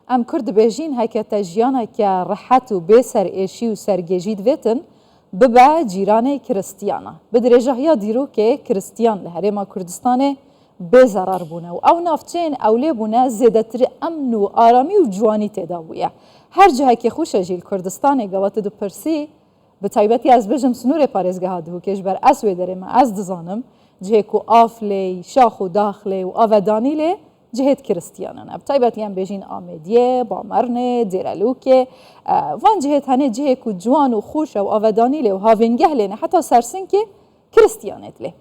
Em Kurd dibêjîn heke te jiyaneke rehet û bê serêşî û sergêjî divêtin, bibe cîranê Kiristiyana. Bi dirêjahiya dîrokê Kiristiyan li Herêma Kurdistanê bê zerar bûne û ew navçeyên ew lê bûne zêdetirî emn û aramî û ciwanî tê de bûye. Her cihekê xweş e jî li Kurdistanê gava tu dipirsî bi taybetî ez bijim sinûrê parêzgeha Dihokê ji ber ez wê derê me ez dizanim cihê ku av lê, şax û dax lê û avedanî lê Cihêt Kiristiyanan e. Bi taybetî em bêjîn Amêdiyê, Bamernê, Dêrelûkê. Van cihêt hene cihê ku ciwan û xweş e û avedanî lê û havêngeh lê ne heta Sersinkê Kiristiyanê lê.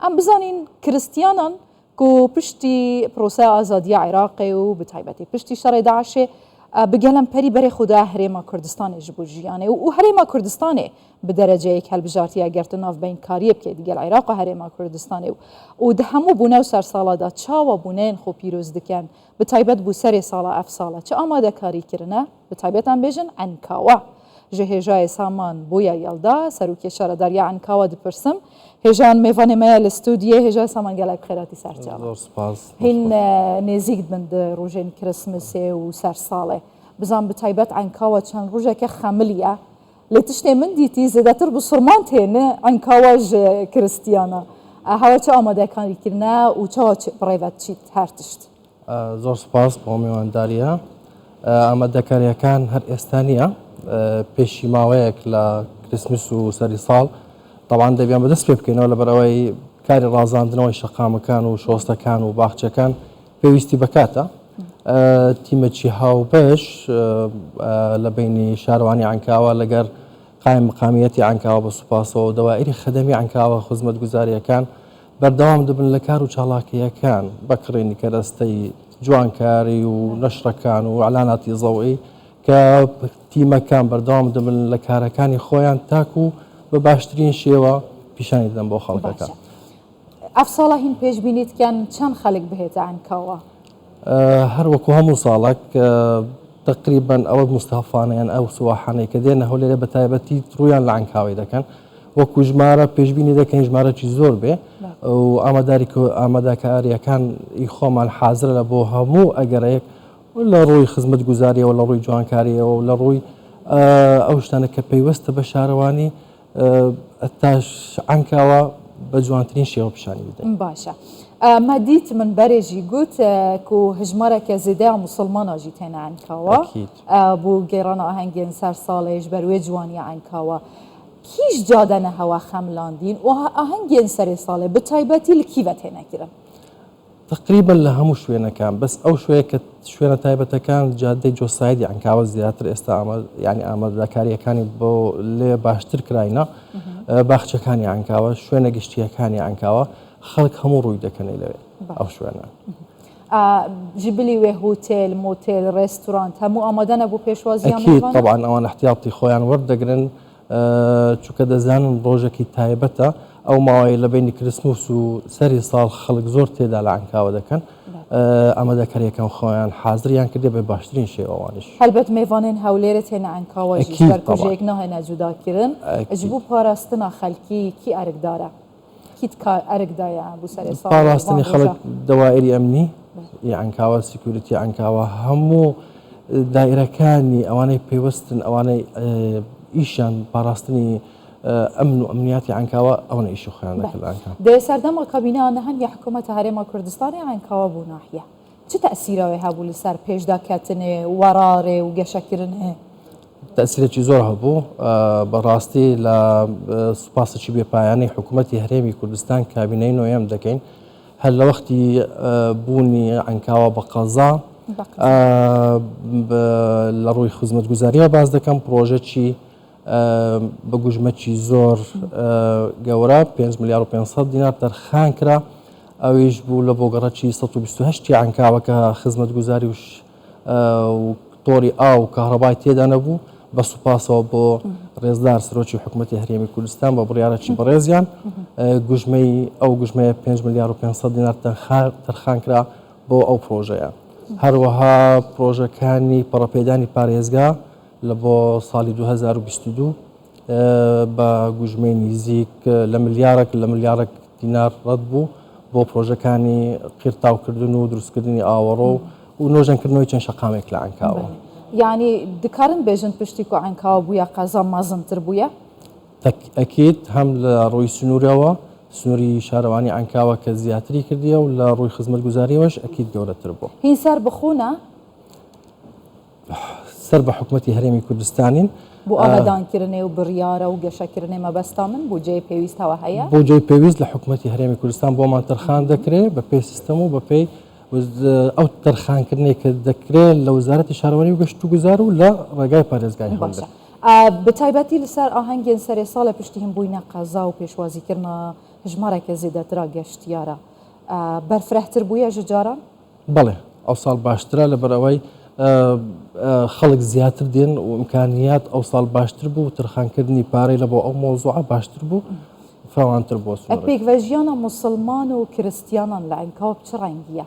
Em bizanîn Kiristiyanan ku piştî proseya azadiya Iraqê û bi taybetî piştî şerê DAIŞ'ê bi gelemperî berê xwe daye Herêma Kurdistanê ji bo jiyanê û Herêma Kurdistanê bi dereceyek hilbijartiye eger tu navbeynkariyê bikey digel Iraq û Herêma Kurdistanê û û di hemû bûne û sersala de çawa bûneyên xwe pîroz dikin bi taybet bû serê sala ev sala çi amadekarî kirine bi taybet em bêjin Enkawa ji hêjayê Saman Boya Yelda serokê şaredariya Enkawa dipirsim hêjan mêvanê me ye li stûdiyê hêjayê Saman gelek bi xêr hatî ser çavan. Zor spas. Hîn nêzîk dibin di rojên Christmasê û sersalê. Bizan bi taybet Enkawa çend rojeke xemiliye Lê tiştê min dîtî zêdetir bi surman têne enkawa ji Kiristiyana. Hewa çi amadekarî kirine û çawa birêve diçît her tişt. Zor spas bo mêwandariya. Amadekariyەکان هەر ئێستا نییە. پێشی ماوەیەک لە کریسمس و سەری ساڵ تەبعەن دەبیان بەدەست پێ بکەینەوە لەبەرئەوەی کاری ڕازاندنەوەی شەقامەکان و شۆستەکان و باخچەکان پێویستی بە کاتە. تیمەکی هاوبەش لە بەینی شارەوانی عەنکاوە لەگەر قایم مقامیەتی عەنکاوە بە سوپاسەوە و دەوائری خەدەمی عەنکاوە خزمەتگوزارییەکان بەردەوام دەبن لە کار و چاڵاکییەکان بە کڕینی کەرەستەی جوانکاری و نەشرەکان و ئیعلاناتی زەوئی کە تیمەکان بەردەوام دەبن لە کارەکانی خۆیان تاکو بە باشترین شێوە پیشانی بدەن بۆ خەڵکەکە. ئەف ساڵە هین پێشبینی دکەن چەند خەلک بهێتە عەنکاوە؟ هەر وەکو هەموو ساڵێک تەقریبەن ئەوە مستەفانە یان ئەو سواحانەی کە دێنە هەولێرە بە تایبەتی ڕوویان لە عەنکاوەی دەکەن وەکو ژمارە پێشبینی دەکەین ژمارەی زۆر بێ و ئاماداری ئامادەکاریەکان ئی خۆمان حازرە لە بۆ هەموو ئەگەرێک لە ڕووی خزمەتگوزاریەوە لە ڕووی جوانکاریەوە و لە ڕووی ئەو شتانە کە پەیوەستە بە شارەوانی تاش عەنکاوە بە جوانترین شێوە پیشانی بدەین. باشە مە دیت من بەرێ ژی گوت کو هژمارەکە زێدەیا موسڵمانا ژی تێنە عەنکاوە بۆ گێڕانا ئاهەنگێن سەر ساڵێ ژ بەر وێ جوانیە عەنکاوە کیش جادەنە هەوە خەملاندین و ئاهەنگێن سەرێ ساڵێ بە تایبەتی لە کیڤە تێنە کرن؟ تەقریبەن لە هەموو شوێنەکان بەس ئەو شوێ کە شوێنە تایبەتەکان جادەی جۆسایدی عەنکاوە زیاتر ئێستا ئامە یعنی ئامادەکاریەکانی بۆ لێ باشتر کراینە باخچەکانی عەنکاوە شوێنە گشتیەکانی عەنکاوە خەڵک هەموو ڕووی دەکەنی لەوێ ئەو شوێنە. ji bilî wê هوتێل، مۆتێل، ڕێستورانت هەموو ئامادە نەبوو پێشوازیان ئەکید تەبعەن ئەوان احتیاطی خۆیان وەردەگرن چونکە دەزانن ڕۆژێکی تایبەتە، ئەو ماوەیە لە بەینی کریسمس و سەری ساڵ خەڵک زۆر تێدا لە عەنکاوە دەکەن، ئامادەکارییەکان خۆیان حازریان کردیە بە باشترین شێوە ئەوانیش. هەلبەت مێڤانێن هەولێرێ تێنە عەنکاوە ژی ji ber ku ji êk nahêne cudakirin ji bo parastina xelkî kî erkdar e؟ کیت ئەرک دایە بۆ سەرێ ساڵ پاراستنی خەڵک دەوائری ئەمنی ی عەنکاوە security عەنکاوە هەموو دائرەکانی ئەوانەی پەیوەستن ئەوانەی ئیشیان پاراستنی ئەمن و ئەمنیاتی عەنکاوە ئەوەنە ئیشی خۆیان دەکرد لە عەنکاوە. دە سەردەما کابینە نەهەم یا حکوومەتە هەرێما کوردستانێ عەنکاوە بوو ناحیە چ تەئسیرەوێ هەبوو لەسەر پێشدا کەتنێ وەرارێ و گەشەکردنێ؟ تەئسیرێکی زۆر هەبوو بەڕاستی لە سوپاسێکی بێپایانەی حکوومەتی هەرێمی کوردستان کابینەی نۆیەم دەکەین هەر لە وەختی بوونی عەنکاوە بە قەزا لە ڕووی خزمەتگوزاریەوە باس دەکەم پرۆژەکی بە گوژمەکی زۆر گەورە 5 ملیار و 500 دینار تەرخان کرا ئەویش بوو لە بۆ گەڕەکی 128 عەنکاوە کە خزمەتگوزاری و و تۆڕی ئاو و کەهرەبای تێدا نەبوو، بە سوپاسەوە بۆ ڕێزدار سەرۆکی حکوومەتی هەرێمی کوردستان بە بڕیارێکی بەڕێزیان گوژمەی ئەو گوژمەیە 5 ملیار و 500 دینار تەرخان کرا بۆ ئەو پرۆژەیە. هەروەها پرۆژەکانی پەڕەپێدانی پارێزگا لە بۆ ساڵی 2022 بە گوژمەی نیزیک لە ملیارێک لە ملیارێک دینار ڕەت بوو بۆ پرۆژەکانی قیرتاوکردن و دروستکردنی ئاوەڕۆ و. و نۆژەنکردنەوەی چەند شەقامێک لە عەنکاوە. یانی دکارن بێژن پشتی کو عەنکاوە بوویە قەزا مەزنتر بوویە؟ ئەکید هەم لە ڕووی سنوورەوە، سنووری شارەوانی عەنکاوە کە زیاتری کردیە و لە ڕووی خزمەتگوزاریەوەش ئەکید گەورەتر بووە. هین سەر بخونە؟ سەر بە حکومەتی هەرێمی کوردستانین. بۆ ئاوەدانکردنێ و بڕیارە و گەشەکردنێ مەبەستا من بودجەی پێویست هەوە هەیە؟ بودجەی پێویست لە حکومەتی هەرێمی کوردستان بۆمان تەرخان دەکرێ بە پێی سیستەم و بە پێی ئەو تەرخانکردنەی کە دەکرێت لە وەزارەتی شارەوانی و گەشتوگوزار و لە ڕێگای پارێزگای هەولێر. باشە بە تایبەتی لەسەر ئاهەنگێن سەرێ ساڵێ پشتی هین بووینە قەزا و پێشوازیکردنا هەژمارەکە زێدەترا گەشتیارە بەرفرەهتر بوویە ژ جاران؟ بەڵێ ئەوساڵ باشترە لەبەرئەوەی خەڵک زیاتر دێن و ئیمکانیات ئەوساڵ باشتر بوو تەرخانکردنی پارەی لە بۆ ئەو مەوزوعە باشتر بوو فراوانتر بووە سنوورەکە. پێکڤەژیانا موسڵمان و کریستیانان لە عەنکاوە چ ڕەنگیە؟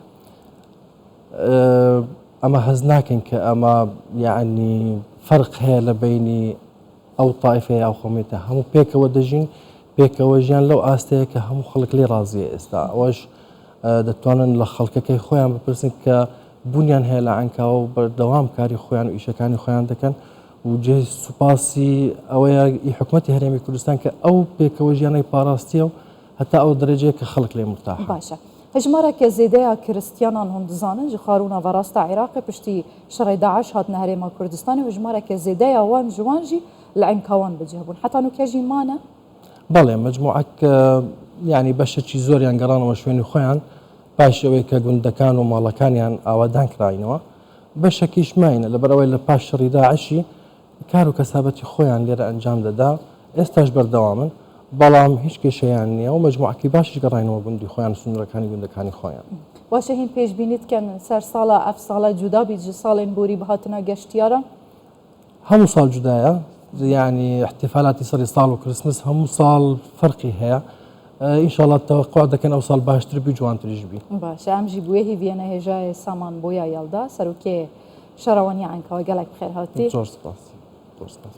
ئەمە هەست ناکەین کە ئەمە یەعنی فەرق هەیە لە بەینی ئەو تایفەیە ئەو قەومیەتە هەموو پێکەوە دەژین پێکەوە ژیان لەو ئاستەیە کە هەموو خەڵک لێ ڕازیە ئێستا ئەوەش دەتوانن لە خەڵکەکەی خۆیان بپرسن کە بوونیان هەیە لە عەنکاوە و بەردەوام کاری خۆیان و ئیشەکانی خۆیان دەکەن و جێ سوپاسی ئەوەیە ئی حکوومەتی هەرێمی کوردستان کە ئەو پێکەوە ژیانەی پاراستیە و هەتا ئەو دەرەجەیە کە خەڵک لێ مرتاحە. باشە هەژمارەکە زێدەیا کریستیانان هون دزانن ji xarûna verasta Iraqê piştî şerê DAIŞ hatine herêma Kurdistanê û hejmareke zêdeya wan ji wan jî li Enkawan bi cih bûn. Heta nûke jî mane? بەڵێ مەجموعەک یانی بەشەکی زۆریان گەڕانەوە شوێنی خۆیان پاش ئەوەی کە گوندەکان و ماڵەکانیان ئاوادان کراینەوە بەشەکیش ماینە لەبەرئەوەی لە پاش شەڕی داعشی کار و کەسابەتی خۆیان لێرە ئەنجام دەدا، ئێستاش بەردەوامن، بەڵام هیچ کێشەیان نییە و مەجموعەکی باشیش گەڕاینەوە گوندی خۆیان و سنوورەکانی گوندەکانی خۆیان. باشە هین پێشبینی دکەن سەر ساڵە ئەف ساڵە جودا بیت ژ ساڵێن بۆری بهاتنا گەشتیاران؟ هەموو ساڵ جودایە، یانی ئیحتیفالاتی سەری ساڵ و کریسمس هەموو ساڵ فەرقی هەیە، ئینشاڵڵا تەوەقوع دەکەن ئەو ساڵ باشتر بی و جوانتریش بی. باشە ئەم ژی بوێ هیڤیەنە هێژایێ سامان بۆیا یەڵدا سەرۆکێ شارەوانی عەنکاوە گەلەک بخێر هاتی. زۆر سپاس زۆر سپاس.